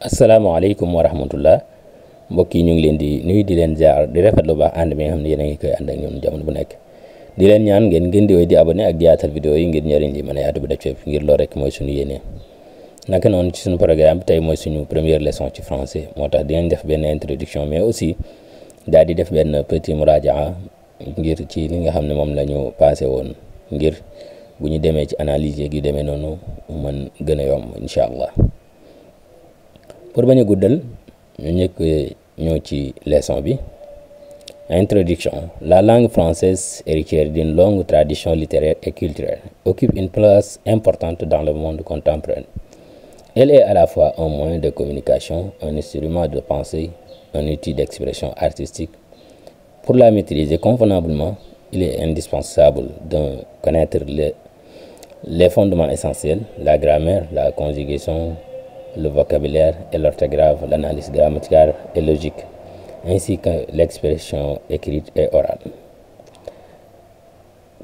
asalaamaaleykum wa rahmatullah mbokk yi ñu ngi leen di nuyu di leen ziar di rafet lu baax ànd bi nga xam ne yéen a ngi koy ànd ak ñun jamono bu nekk di leen ñaan ngeen di woy di abonné ak di yaatal vidéo yi ngir njëriñ li mën a yaatu bi def fépp ngir loolu rek mooy suñu yéene naka noonu ci suñu programme tey mooy suñu première leçon ci français moo tax dinañ def benn introduction mais aussi daal di def benn petit murajaa ngir ci li nga xam ne moom la ñu passé woon ngir bu ñu demee ci analyse yeeg yu demee noonu mën gën a yomb incha allah. pour bañ a guddal ñu ñëkk ñëw ci leçon bi introduction. La langue française, héritière d'une longue tradition littéraire et culturelle, occupe une place importante dans le monde contemporain. Elle est à la fois un moyen de communication, un instrument de pensée, un outil d'expression artistique. Pour la maîtriser convenablement, il est indispensable de connaître les fondements essentiels, la grammaire, la conjugation, le vocabulaire et l'orthographe, l'analyse grammaticale et logique, ainsi que l'expression écrite et orale.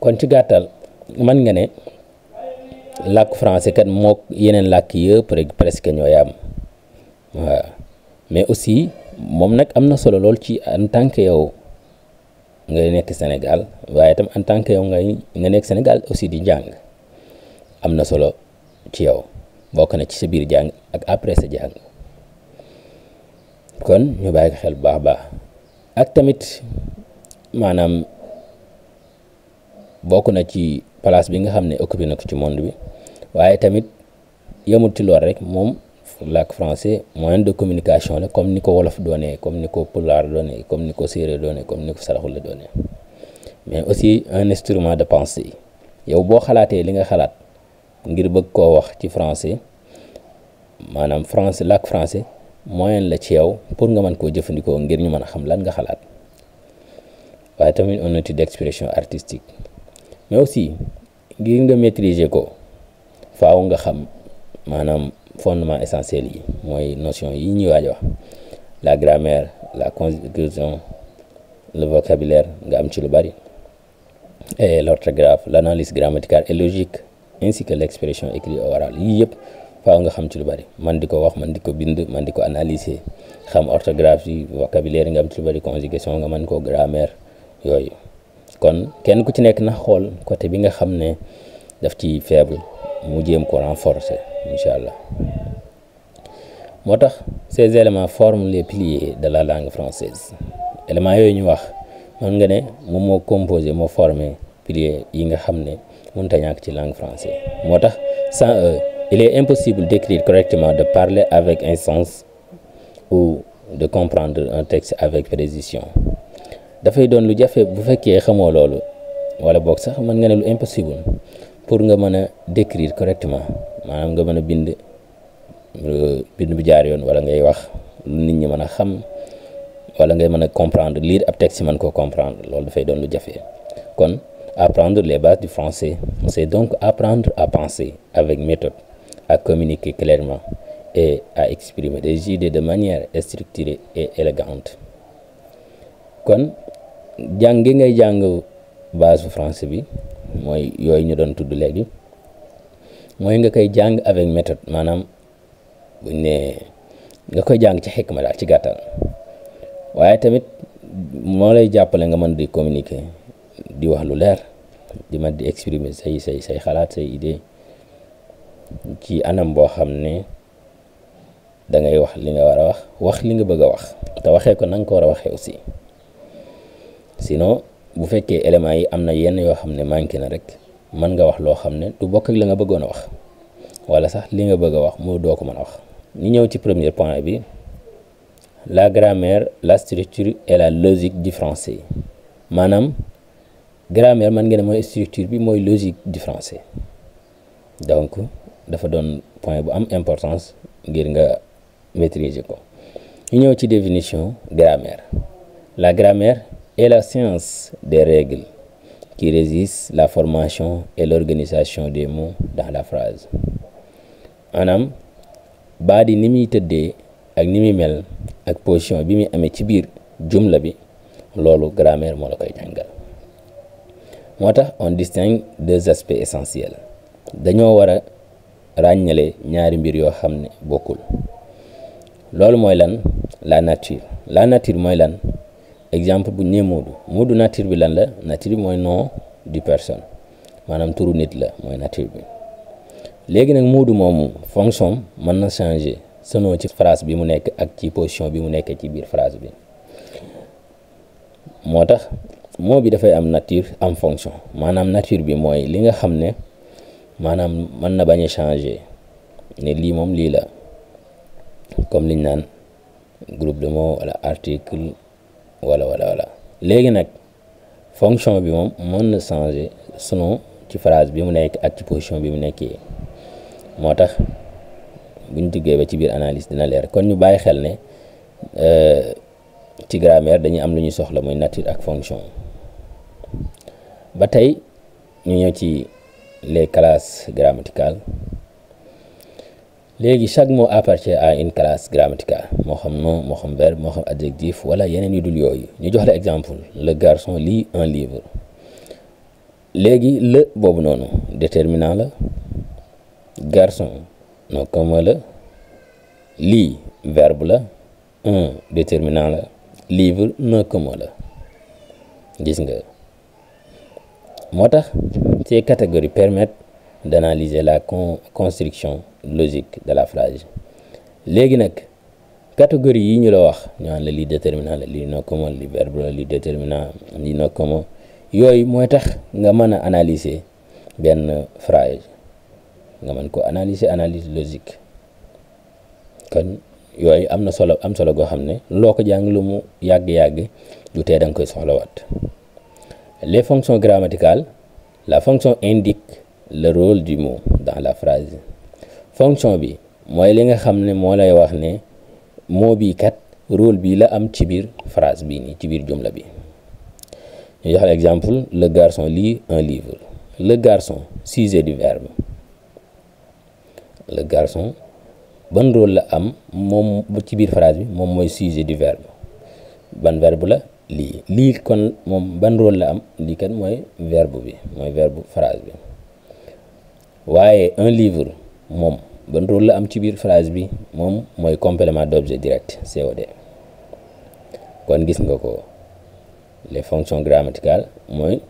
kon ci gàttal mën nga ne làkk français kat mook yeneen làkk yëpp rek presque ñoo yam waaw mais aussi moom nag am na solo lool ci en tant que yow nga nekk Sénégal waaye itam en tant que yow nga nekk Sénégal aussi di jàng am na solo ci yow bokk na ci sa biir jàng ak après sa jàng kon ñu bàyyi ko xel bu baax baax ak tamit maanaam bokk na ci place bi nga xam ne occupé na ko ci monde bi waaye tamit yemul ci lool rek moom làkk français moyen de communication la comme ni ko wolof doonee comme ni ko pulaar doonee comme ni ko séeréer doonee comme ni ko saraxule doonee mais aussi un instrument de pensée yow boo xalaatee li nga xalaat ngir bëgg koo wax ci français maanaam français làkk français moyen la ci yow pour nga mën koo jëfandikoo ngir ñu mën a xam lan nga xalaat waaye tamit un outil d'expression artistique mais aussi ngir nga maîtriser ko faaw nga xam maanaam fondement essentiel yi mooy notion yi ñuy waaj a wax la grammaire la conjugation le vocabulaire nga am ci lu bari et l'orthographe l'analyse grammaticale et logique ainsi que l'expression écrite et orale yii yëpp faaw nga xam ci lu bari man di ko wax man di ko bind man di ko analyser xam orthographie vocabulaire nga am ci lu bari conjugation nga mën koo grammaire yooyu kon kenn ku ci nekk na xool côté bi nga xam ne daf ci faible mu jéem ko renforcer incha allah moo tax ces éléments forment les piliers de la langue française éléments yooyu ñu wax mën nga ne moom moo composé moo formé piliers yi nga xam ne mënut a ñàkk ci langue française moo tax sans eux il est impossible d'écrire correctement, de parler avec un sens ou de comprendre un texte avec précision dafay doon lu jafe bu fekkee xamoo loolu wala boog sax mën nga ne lu impossible pour nga mën a décrire correctement maanaam nga mën a bind bu jaar yoon wala ngay wax lu nit ñi mën a xam wala ngay mën a comprendre lire ab texte mën koo comprendre loolu dafay doon lu jafe kon apprendre les bases du français c'est donc apprendre à penser avec méthode, à communiquer clairement et à exprimer des idées de manière structurée et élégante kon jàng gi ngay jàng base français bi mooy yooyu ñu doon tudd léegi mooy nga koy jàng avec méthode maanaam buñ ne nga koy jàng ci xikma daal ci gàttal waaye tamit moo lay jàppale nga mën di communiquer di wax lu leer di mën di exprimer say xalaat say idée ci anam boo xam ne da ngay wax li nga war a wax li nga bëgg a wax te waxee ko na nga ko war a waxee aussi sinon bu fekkee éléments yi am na yenn yoo xam ne manqué na rek mën nga wax loo xam ne du bokk ak la nga bëggoon a wax wala sax li nga bëgg a wax moo doo ko mën a wax. ñu ñëw ci premier point bi la grammaire la structure et la logique du français maanaam grammaire man ngeen ne mooy structure bi mooy logique du français donc dafa doon point bu am importance ngir nga maîtriser ko ñu ñëw ci définition grammaire la grammaire est la science des règles qui régissent la formation et l'organisation des mots dans la phrase maanaam baat yi ni muy tëddee ak ni muy mel ak position bi muy amee ci biir jumla bi loolu grammaire moo la koy jàngal moo tax on distingue deux aspects essentiels dañoo war a ràññale ñaari mbir yoo xam ne bokkul loolu mooy lan la nature mooy lan exemple bu ñu nee Moodu nature bi lan la nature bi mooy nom du personne maanaam turu nit la mooy nature bi léegi nag Moodu moomu fonction mën na changer selon ci phrase bi mu nekk ak ci position bi mu nekk ci biir phrase bi moo tax mot bi dafay am nature am fonction maanaam nature bi mooy li nga xam ne maanaam mën na bañ a changer ne lii moom lii la comme liñ naan groupe de mots wala article wala léegi nag fonction bi moom mën na changer selon ci phrase bi mu nekk ak ci position bi mu nekkee moo tax buñ duggee ba ci biir analyse dina leer kon ñu bàyyi xel ne ci grammaire dañuy am lu ñuy soxla mooy nature ak fonction ba tey ñu ñëw ci les classes grammaticales léegi chaque mot appartient à une classe grammaticale moo xam nom moo xam verbe moo xam adjectif wala yeneen yu dul yooyu ñu jox la exemple le garçon lit un livre léegi le boobu noonu déterminant la garçon nom commun la lii verbe la un déterminant la livre nom commun la gis nga moo tax ces catégories permettent d'analyser la construction logique de la phrase léegi nag catégorie yi ñu la wax ñu naan la lii déterminant la lii nom commun lii verbe la lii déterminant lii nom commun yooyu mooy tax nga mën a analyser benn phrase nga mën ko analyse logique kon yooyu am solo goo xam ne loo ko jàng lu mu yàgg-yàgg du tee da nga koy soxlawaat les fonctions grammaticales la fonction indique le rôle du mot dans la phrase fonction bi mooy li nga xam ne moo lay wax ne mot bi kat rôle bi la am ci biir phrase bii nii ci biir jumla bi ñu jox exemple le garçon lit un livre le garçon sujet du verbe le garçon ban rôle la am moom ci biir phrase bi moom mooy sujet du verbe ban verbe la lii kon moom ban rôle la am lii kat mooy verbe bi mooy verbe phrase bi waaye un livre moom ban rôle la am ci biir phrase bi moom mooy complément d'objet direct COD kon gis nga ko les fonctions grammaticales mooy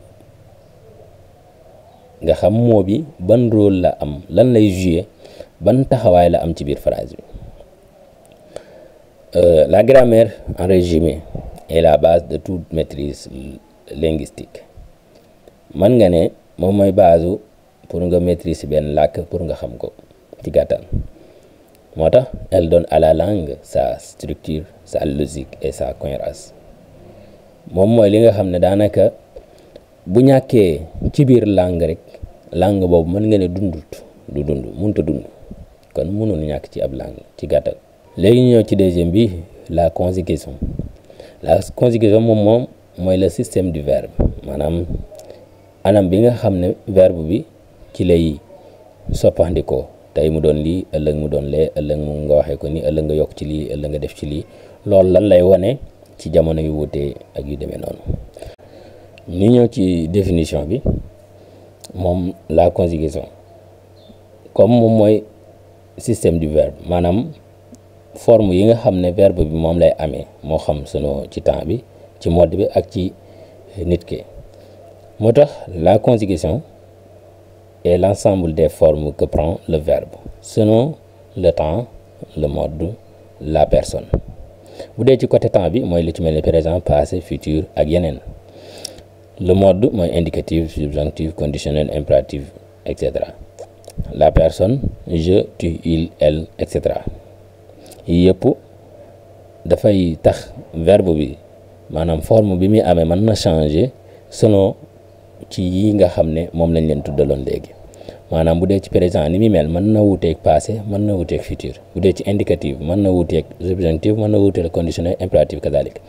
nga xam mot bi ban rôle la am lan lay jouer ban taxawaay la am ci biir phrase bi la grammaire en résumé est la base de toute maîtrise linguistique man nga ne moom mooy base pour nga maîtriser benn làkk pour nga xam ko ci gàttal moo tax elle donne à la langue sa structure sa logique et sa cohérence moom mooy li nga xam ne daanaka bu ñàkkee ci biir langue rek langue boobu mën nga ne mënut a dund kon mënul ñàkk ci ab langue ci gàttal. léegi ñu ñëw ci deuxième bi la conjugaison moom mooy le système du verbe maanaam anam bi nga xam ne verbe bi ci lay soppandikoo tey mu doon lii ëllëg mu doon lee ëllëg mu nga waxee ko ni ëllëg nga yokk ci lii ëllëg nga def ci lii loolu lan lay wane ci jamono yu wutee ak yu demee noonu. ñu ñëw ci définition bi moom la conjugaison comme moom mooy système du verbe maanaam forme yi nga xam ne verbe bi moom lay amee moo xam sunu ci temps bi ci mode bi ak ci nit ki moo tax la conjugation est l'ensemble des formes que prend le verbe selon le temps le mode la personne bu dee ci côté temps bi mooy li ci mel ni présent passé futur ak yeneen le mode mooy indicatif subjonctif conditionnel impératif etc. la personne je tu il elle etc. yii yëpp dafay tax verbe bi maanaam forme bi muy amee mën na changer selon ci yi nga xam ne moom lañ leen tuddaloon léegi maanaam bu dee ci présent ni muy mel mën na wuuteeg passé mën na wuuteeg futur bu dee ci indicatif mën na wuuteeg subjonctif mën na wuuteeg conditionnel impératif kazalik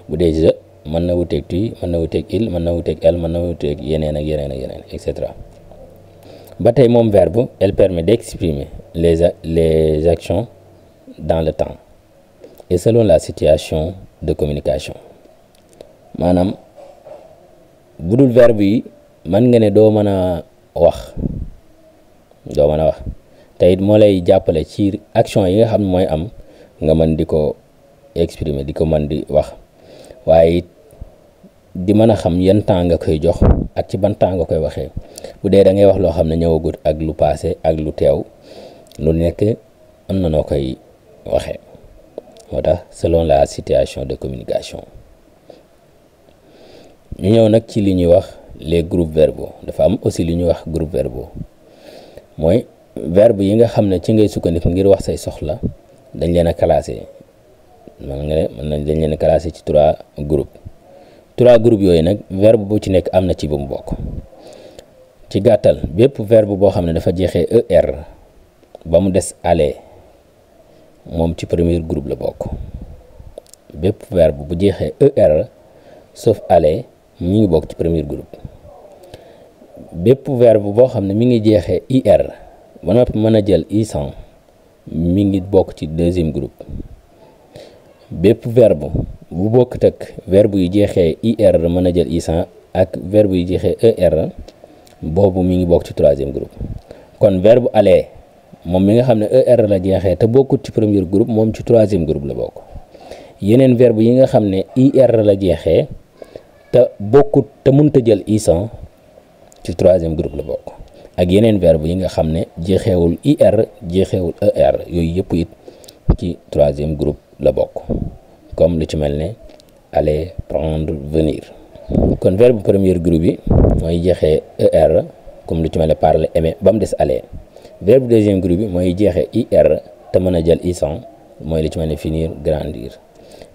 bu dee je mën na wuuteeg tu mën na wuuteeg il mën na wuuteeg elle mën na wuuteeg yeneen ak yeneen ak yeneen et cetera. ba tey moom verbe elle permet d'exprimer les actions dans le temps et selon la situation de communication maanaam bu dul verbe yi mën nga ne doo mën a wax te it moo lay jàppale ci action yi nga xam ne mooy am nga mën di ko exprimer di ko mën di wax waaye it di mën a xam yan temps nga koy jox ak ci ban temps nga koy waxee bu dee da ngay wax loo xam ne ñëwagut ak lu passé ak lu teew lu nekk am na noo koy waxee moo tax selon la situation de communication. ñu ñëw nag ci li ñuy wax les groupes verbaux dafa am aussi li ñuy wax groupe verbaux mooy verbe yi nga xam ne ci ngay sukkandiku ngir wax say soxla dañ leen a classé dañ leen a classé ci 3 groupes yooyu nag verbe bu ci nekk am na ci bu mu bokk ci gàttal bépp verbe boo xam ne dafa jeexee er ba mu des aller moom ci premier groupe la bokk bépp verbe bu jeexee er sauf aller mi ngi bokk ci premier groupe bépp verbe boo xam ne mi ngi jeexee ir ba noppi mën a jël ison mi ngi bokk ci deuxième groupe bépp verbe bu bokkut ak verbe yu jeexee ir mën a jël ison ak verbe yu jeexee er boobu mi ngi bokk ci troisième groupe kon verbe aller moom mi nga xam ne er la jeexee te bokkut ci premier groupe moom ci troisième groupe la bokk yeneen verbe yi nga xam ne ir la jeexee te bokkut te mënta jël ison ci troisième groupe la bokk ak yeneen verbe yi nga xam ne jeexeewul ir jeexeewul er yooyu yëpp it ci troisième groupe la bokk comme lu ci mel ne aller prendre venir kon verbe premier groupe yi mooy jeexee er comme lu ci mel ne parler aimer ba mu des aller verbe deuxième groupe yi mooy jeexee ir te mën a jël ison mooy lu ci mel ne finir grandir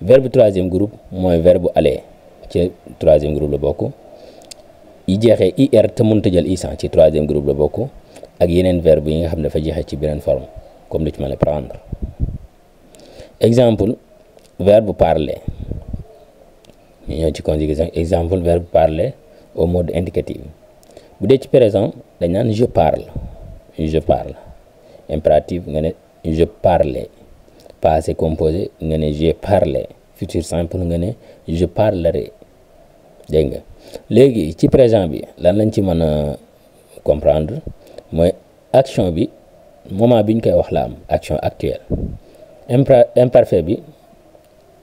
verbe troisième groupe mooy verbe aller ci troisième groupe la bokk yi jeexee ir te mënta jël ison ci troisième groupe la bokk ak yeneen verbe yi nga xam ne dafa jeexee ci beneen forme comme lu ci mel ne prendre exemple verbe parler ñu ñëw ci conjugaison exemple verbe parler au mode indicatif bu dee ci présent dañ naan je parle impératif nga ne je parlais passé composé nga ne j'ai parlé futur simple nga ne je parlerai dégg nga léegi ci présent bi lan lañ ci mën a comprendre mooy action bi moment bi ñu koy wax la am action actuelle imparfait bi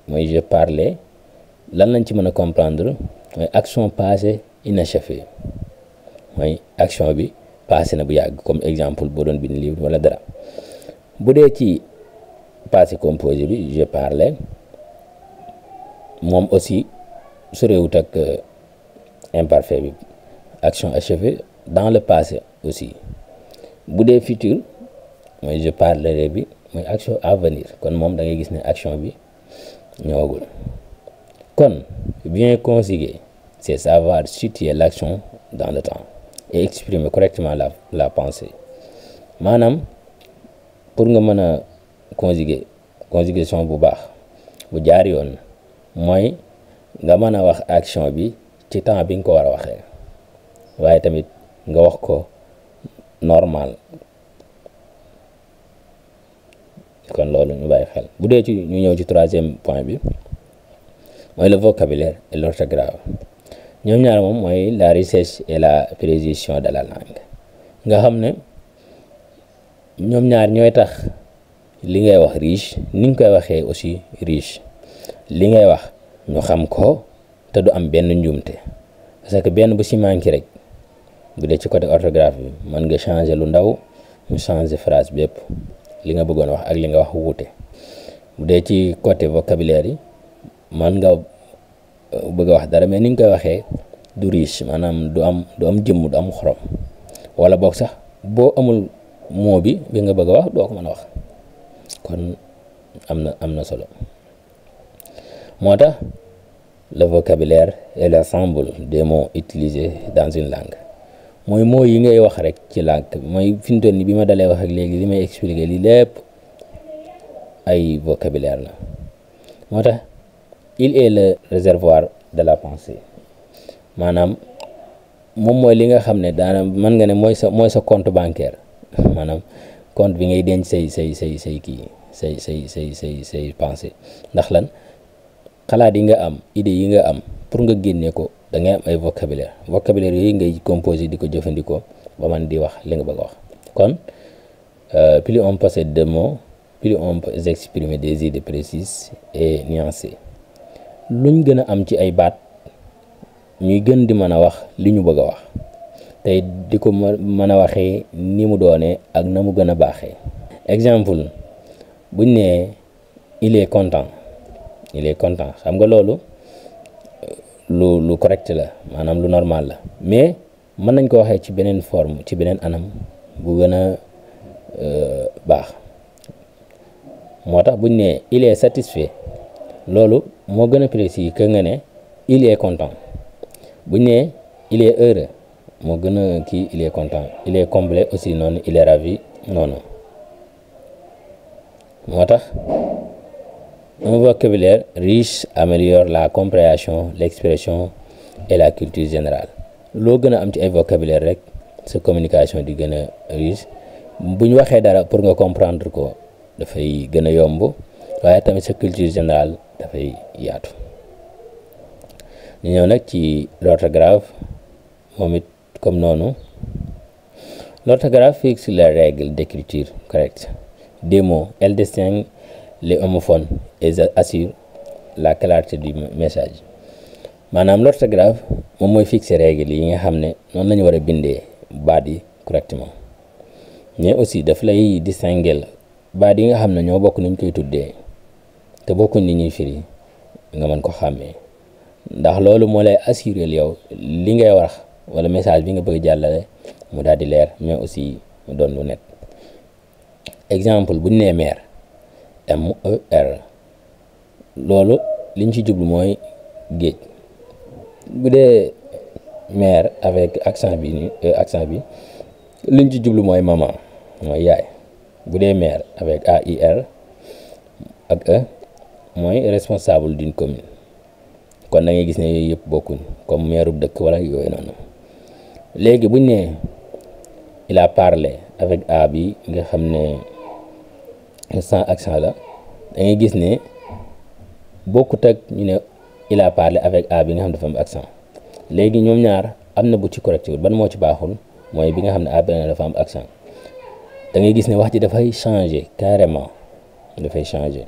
mooy je parlais lan lañ ci mën a comprendre mooy action passée inachevée mooy action bi passé na bu yàgg comme exemple boo doon bind livre wala dara bu dee ci passé composé bi je parlais moom aussi su réewut ak imparfait bi action achevée dans le passé aussi bu dee futur mooy je parlerai bi mooy action à venir kon moom da ngay gis ne action bi ñëwagul kon bien conjuguer c'est savoir situer l'action dans le temps et exprimer correctement la pensée maanaam pour nga mën a conjugation bu baax bu jaar yoon mooy nga mën a wax action bi ci temps bi nga ko war a waxee waaye tamit nga wax ko normal kon loolu ñu bàyyi xel bu dee ci ñu ñëw ci troisième point bi mooy le vocabulaire et l'orthographe ñoom ñaar moom mooy la richesse et la précision de la langue nga xam ne ñoom ñaar ñooy tax li ngay wax riche ni nga koy waxee aussi riche li ngay wax ñu xam ko te du am benn njuumte parce que benn bu si manqué rek bu dee ci côté orthographe bi mën nga changer lu ndaw mu changer phrase bépp li nga bëggoon wax ak li nga wax wuute bu dee ci côté vocabulaire yi mën nga bëgg a wax dara mais ni nga koy waxee du riche maanaam du am jëmm du am xorom wala boog sax boo amul mot bi nga bëgg a wax doo ko mën a wax kon am na solo moo tax le vocabulaire est l'ensemble des mots utilisés dans une langue mooy mots yi ngay wax rek ci langue mooy fi mu toll nii bi ma dalee wax ak léegi li may expliquer li lépp ay vocabulaire la moo tax il est le réservoir de la pensée maanaam moom mooy li nga xam ne daana mën nga ne mooy sa compte bancaire maanaam compte bi ngay denc say kii say pensée ndax lan xalaat yi nga am idée yi nga am pour nga génne ko da ngay am ay vocabulaire yooyu ngay composé di ko jëfandikoo ba man di wax li nga bëgg a wax kon plus on possède de mots plus on peut exprimer des idées précises et nuancées. luñ gën a am ci ay baat ñuy gën di mën a wax li ñu bëgg a wax tey di ko mën a waxee ni mu doonee ak na mu gën a baaxee. exemple buñ nee il est content xam nga loolu lu correct la maanaam lu normal la, mais mën nañ ko waxee ci beneen forme, ci beneen anam bu gën a baax. moo tax buñ nee il est satisfait loolu moo gën a précis que nga ne il est content. buñ nee il est heureux moo gën a kii il est content. il est comblé aussi noonu, il est ravi noonu. moo tax un vocabulaire riche améliore la compréhension, l'expression et la culture générale. loo gën a am ci ay vocabulaire rek sa communication di gën a riche. bu ñu waxee dara pour nga comprendre ko dafay gën a yomb, waaye tamit sa culture générale dafay yaatu. ñu ñëw nag ci l'orthographe, moom it comme noonu. L'orthographe fixe les règles d'écriture correcte des mots. Elle distingue les homophones et assure la clarté du message. maanaam l'orthographe moom mooy fixer règles yi nga xam ne noonu la ñu war a bindee baat yi correctement, mais aussi daf lay distinguer baat yi nga xam ne ñoo bokk ni ñu koy tuddee te bokkuñ ni ñuy firi nga mën ko xàmmee, ndax loolu moo lay assurer yow li ngay wax wala message bi nga bëgg jàllale mu daal di leer, mais aussi mu doon lu net. exemple bu ñu nee mer, MER, loolu liñ ci jublu mooy géej. bu dee mer avec accent bi ni liñ ci jublu mooy maman, mooy yaay. bu dee mer avec AIR ak E mooy responsable d'une commune. kon da ngay gis ne yooyu yëpp bokkuñ, comme meerub dëkk wala yooyu noonu. léegi buñ ne il a parlé avec A bi nga xam ne sans accent la, da ngay gis ne bokkut ak ñu ne il a parlé avec A bi nga xam dafa am accent. léegi ñoom ñaar am na bu ci correct ban moo ci baaxul, mooy bi nga xam ne A benn dafa am accent. da ngay gis ne wax ji dafay changer carrément, dafay changer.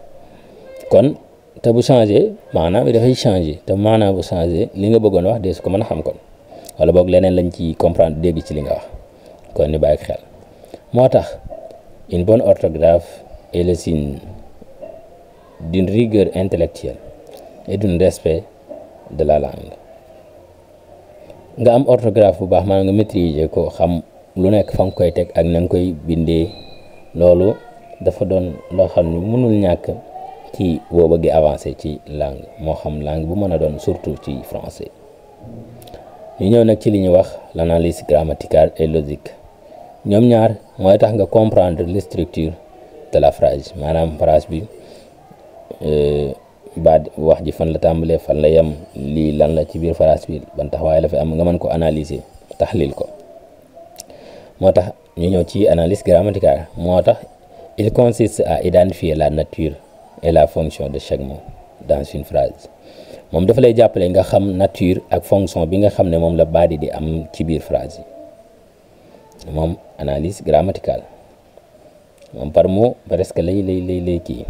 kon te bu changer maanaam dafay changer, te maanaam bu changer li nga bëggoon wax de su ko mën a xam kon, wala boog leneen lañ ci comprendre dégg ci li nga wax, kon ni bàyyi xel. moo tax une bonne orthographe est le signe d'une rigueur intellectuelle et d'un respect de la langue. nga am orthographe bu baax maanaam nga maîtriser ko, xam lu nekk fa nga koy teg ak na nga koy bindee, loolu dafa doon loo xam ne mënul ñàkk ci boo bëggee avancer ci langue, moo xam langue bu mën a doon, surtout ci français. ñu ñëw nag ci li ñuy wax l'analyse grammaticale et logique. ñoom ñaar mooy tax nga comprendre les structures de la phrase, maanaam phrase bi baat wax ji fan la tàmbalee, fan la yem, lii lan la ci biir phrase bi, ban taxawaay la fi am, nga mën ko analyser, taxlil ko. moo tax ñu ñëw ci analyse grammaticale. moo tax il consiste à identifier la nature et la fonction de chaque mot dans une phrase. moom dafa lay jàppale nga xam nature ak fonction bi nga xam ne moom la baat yi di am ci biir phrase yi. moom analyse grammaticale moom par mot presque lay kii.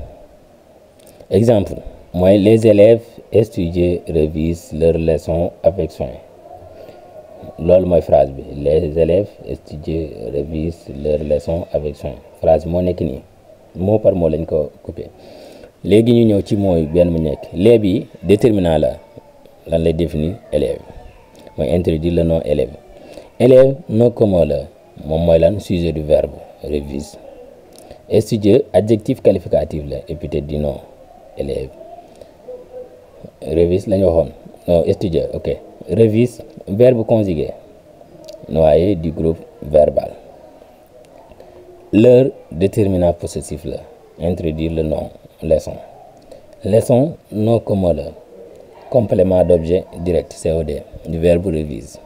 exemple mooy les élèves étudient révisent leurs leçons avec soin. loolu mooy phrase bi, les élèves étudient révisent leurs leçons avec soin. phrase moo nekk nii, mot par mot lañ ko coupé. léegi ñu ñëw ci mooy benn mu nekk les bi déterminant la lan lay définir élève, mooy introduire le nom élève. élève nom commun la, moom mooy lan sujet du verbe révise. étudier adjectif qualificatif la, épithète du nom élève. révise lañu waxoon, non étudier, ok. révise verbe conjugué noyé du groupe verbal. l'heure déterminant possessif la, introduire le nom leçon. leçon nom commun la, complément d'objet direct COD du verbe révise.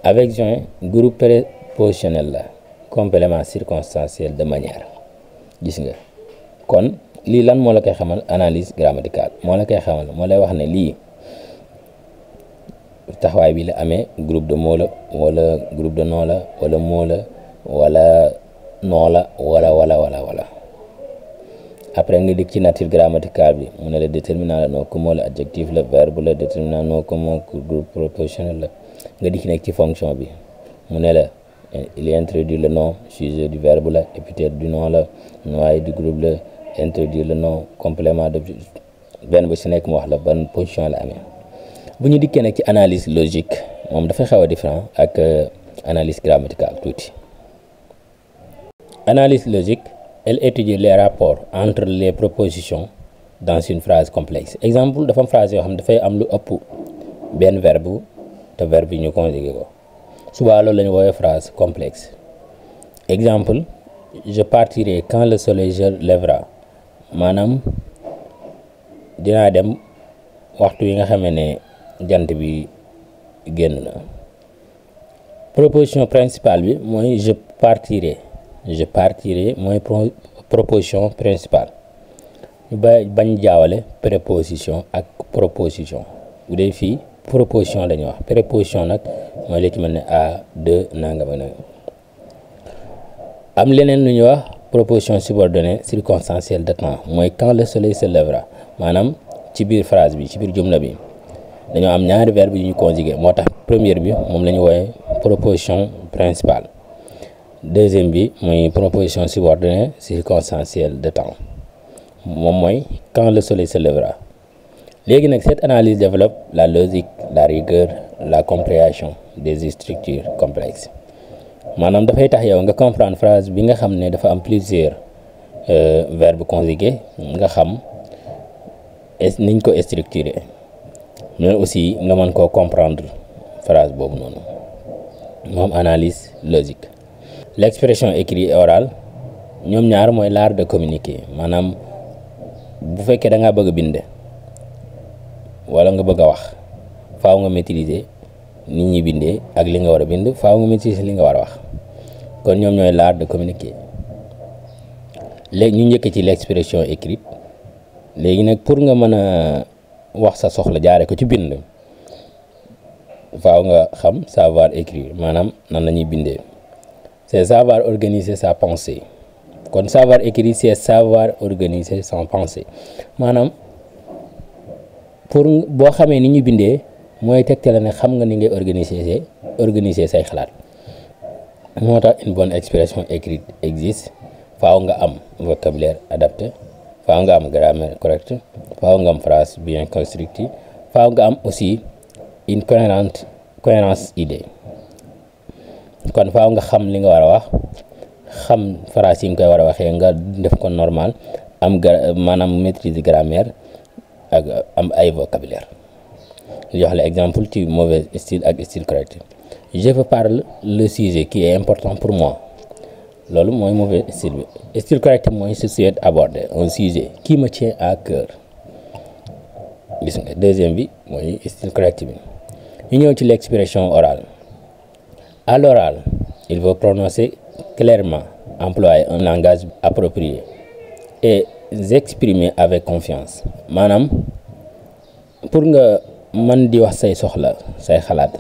avec joint groupe prépositionnel la, complément circonstanciel de manière. gis nga kon lii lan moo la koy xamal, analyse grammaticale moo la koy xamal, moo lay wax ne lii taxawaay bi la amee, groupe de mots la wala groupe de nom la wala mot la wala nom la wala après nga dik ci nature grammaticale bi mu ne la déterminant la nom commun la adjectif la verbe la déterminant non commun groupe propositionnel la nga dik nekk ci fonction bi mu ne la il introduit le nom sujet du verbe la épithète du nom la noyé du groupe la introduire le nom complément d'objet benn bu si nekk mu wax la ban position la amee. bu ñu dikkee nag ci analyse logique moom dafay xaw a différent ak analyse grammaticale tuuti. Analyse logique, elle étudie les rapports entre les propositions dans une phrase complexe. Exemple dafa am phrase yoo xam ne dafay am lu ëpp benn verbe te verbe yi ñu conjugué ko suba loolu la ñu woowee phrase complexe. Exemple, je partirai quand le soleil se lèvera maanaam dinaa dem waxtu yi nga xamee ne jant bi génn na. Proposition principale bi mooy je partirai mooy proposition principale ñu bañ jaawale préposition ak proposition bu dee fii proposition la ñuy wax préposition nag mooy li ci mel ne à de nangam ak nangam. am leneen lu ñuy wax proposition subordonnée circonstancielle de temps mooy quand le soleil se lèvera maanaam ci biir phrase bi ci biir jumla bi dañoo am ñaari verbe yu ñu conjugué moo tax première bi moom la ñu woowe proposition principale deuxième bi mooy proposition subordonnée circonstancielle de temps moom mooy quand le soleil se lèvera. léegi nag cette analyse développe la logique, la rigueur, la compréhension des structures complexes maanaam dafay tax yow nga comprendre phrase bi nga xam ne dafa am plusieurs verbes conjugués nga xam niñ ko structuré mais aussi nga mën koo comprendre phrase boobu noonu moom analyse logique. L'expression écrite et orale ñoom ñaar mooy l'art de communiquer maanaam bu fekkee da ngaa bëgg a bind wala nga bëgg a wax faaw nga maîtriser nit ñi bindee ak li nga war a bind faaw nga maîtriser li nga war a wax kon ñoom ñooy l'art de communiquer. léegi ñu njëkk ci l'expression écrite léegi nag pour nga mën a wax sa soxla jaare ko ci bind faaw nga xam savoir écrire maanaam nan la ñuy bindee. C'est savoir organiser sa pensée kon savoir écrire c'est savoir organiser sa pensée maanaam pour boo xamee ni ñu bindee mooy tegte la ne xam nga ni ngay organiser say xalaat moo tax une bonne expression écrite existe faaw nga am vocabulaire adapté faaw nga am grammaire correcte faaw nga am phrase bien constructive faaw nga am aussi une cohérence idée kon faaw nga xam li nga war a wax xam phrase yi nga koy war a waxee nga def ko normal am maanaam maîtrise grammaire ak am ay vocabulaire. jox la exemple ci mauvais style ak style correct. Je veux parler le sujet qui est important pour moi loolu mooy mauvais style bi. Style correct mooy je souhaite aborder un sujet qui me tient à cœur gis nga deuxième bi mooy style correct bi. ñu ñëw ci l'expression orale. À l'oral, il faut prononcer clairement, employer un langage approprié et s'exprimer avec confiance maanaam pour nga mën di wax say soxla say xalaat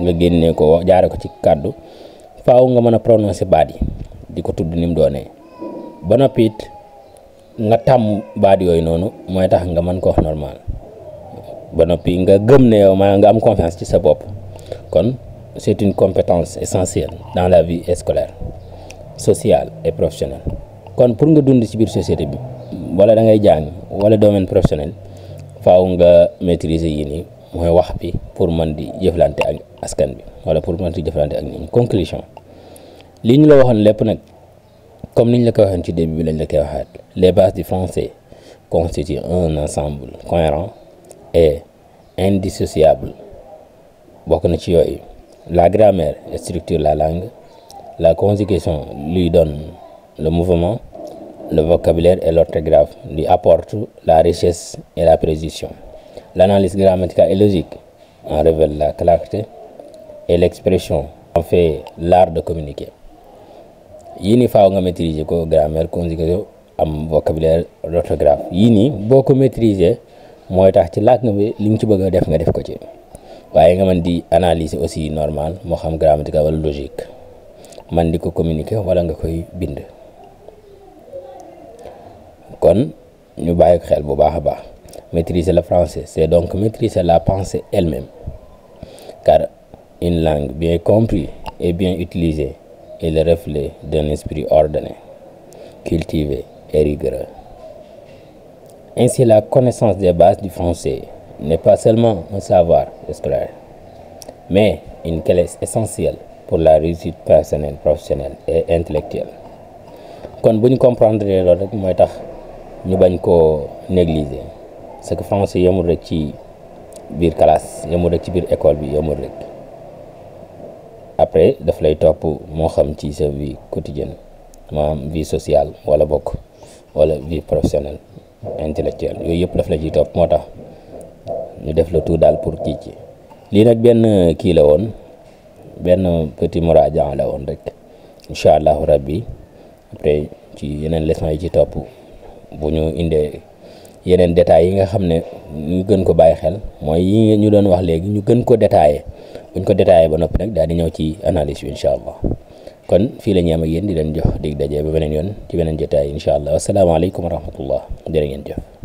nga génne ko jaare ko ci kàddu faaw nga mën a prononcer baat yi di ko tudd ni mu doonee ba noppi it nga tàmm baat yooyu noonu mooy tax nga mën ko wax normal ba noppi nga gëm ne yow maanaam nga am confiance ci sa bopp kon c'est une compétence essentielle dans la vie scolaire, sociale et professionnelle. kon pour nga dund ci biir société bi wala da ngay jàng wala domaine professionnel faaw nga maîtriser yi nii mooy wax bi pour mën di jëflante ak askan bi wala pour mën di jëflante ak nit ñi. Conclusion li ñu la waxoon lépp nag comme niñ la ko waxoon ci début bi lañ la koy waxaat les bases du français constituent un ensemble cohérent et indissociable bokk na ci yooyu. La grammaire structure la langue, la conjugation lui donne le mouvement, le vocabulaire et l'orthographe lui apportent la richesse et la précision. L'analyse grammaticale et logique en révèle la clarté et l'expression en fait l'art de communiquer. yii nii faaw nga maîtriser ko grammaire conjugation am vocabulaire l'orthographe yii nii boo ko maîtriser mooy tax ci làkk bi li nga ci bëgg a def nga def ko ci. waaye nga mën di analyser aussi normal moo xam grammatique wala logique man di ko communiquer wala nga koy bind. kon ñu bàyyi ko xel bu baax a baax. Maîtriser le français, c'est donc maîtriser la pensée elle-même, car une langue bien comprise et bien utilisée est le reflet d'un esprit ordonné, cultivé et rigoureux. Ainsi, la connaissance des bases du français n'est pas seulement un savoir scolaire, mais une clé essentielle pour la réussite personnelle, professionnelle et intellectuelle. kon bu ñu comprendre loolu rek mooy tax ñu bañ koo négliger. parce que français yemul rek ci biir classe yemul rek ci biir école bi yemul rek après daf lay topp moo xam ci sa vie quotidienne maanaam vie sociale wala bokk wala vie professionnelle intellectuelle yooyu yëpp daf la ciy topp moo tax ñu def le tout daal pour kii ci lii nag benn kii la woon benn petit muraja la woon rek incha allahu rabbi après ci yeneen leçon yi ci topp bu ñu indee yeneen détails yi nga xam ne ñu gën ko bàyyi xel mooy yi ñu doon wax léegi ñu gën ko détaillé buñ ko détaillé ba noppi nag daal di ñëw ci analyse bi incha allah kon fii la ñu am ak yéen di leen jox dig daje ba beneen yoon ci beneen jotaay incha allah asalaamaaleykum wa rahmatullah jërë ngeen jëf